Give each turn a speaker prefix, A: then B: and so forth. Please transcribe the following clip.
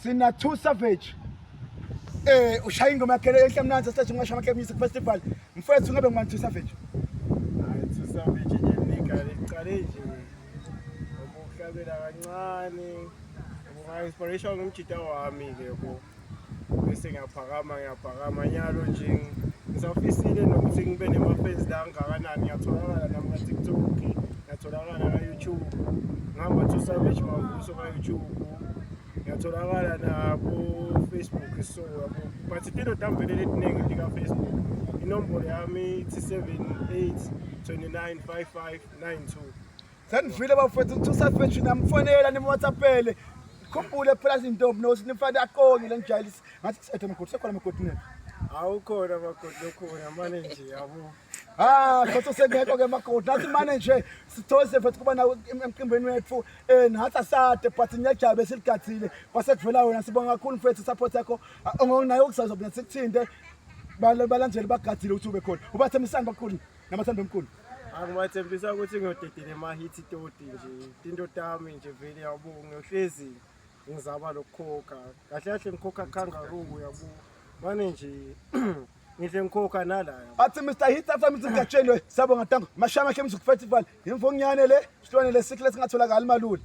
A: Sina Two Savage. Eh ushaya ingoma yakhe enhle mnandi stage ngisho ama Music Festival. Mfethu ngabe ngubani Two Savage?
B: Hayi, Two Savage nje nigga liqale nje ukuhlabela kancane. Nga-inspiration ngumjita wami-ke yabo. Bese ngiyaphakama ngiyaphakama nyalo nje ngisafisile nokuthi ngibe nema-fans la angakanani. Ngiyatholakala nami ka-TikTok, ngiyatholakala ka-YouTube. Ngihamba Two Savage Mavuso ka-YouTube. Ngiyatholakala nako-Facebook, so yabo. But into tami vele letiningi tika-Facebook. Inombolo yami ithi 78 29 55 92.
A: Senivile bafethu, Two Savage namfonela nimWhatsAppele. Khumbule phela izintombi nokuthi nifane aqonge lenjayelisi. Ngathi kusethe amagodi, sekhona amagodi nini?
B: Awukhona makoti, lokhona mane nje yabo.
A: Ah, kodwa sengekho ke makoti. Nathi mane nje sithose mfethu kuba nawe emcimbini wethu. Eh nathi asade but ngiyajabe siligadzile. Kwase kuvela wena, sibonga kakhulu mfethu support yakho. Ongonayo kusazobe sikuthinte. Balandzeli bagadzile ukuthi ube khona. Ubathembisani bakhulu namathanda omkhulu?
B: Angibathembisa ukuthi ngiyodedela emahithi toti nje, tinto tami nje vele yabo, ngiyohlezi ngizama lokukhokha. Kahle kahle ngikhokha kangaroo yabo. Mane nje ngihle ngikhokha nala yabo.
A: Athi Mr Hit after Mr Gatsheni, siyabonga tango. Mashama Music Festival. Imfonyane le, silwane lesikhle singatholakali malula.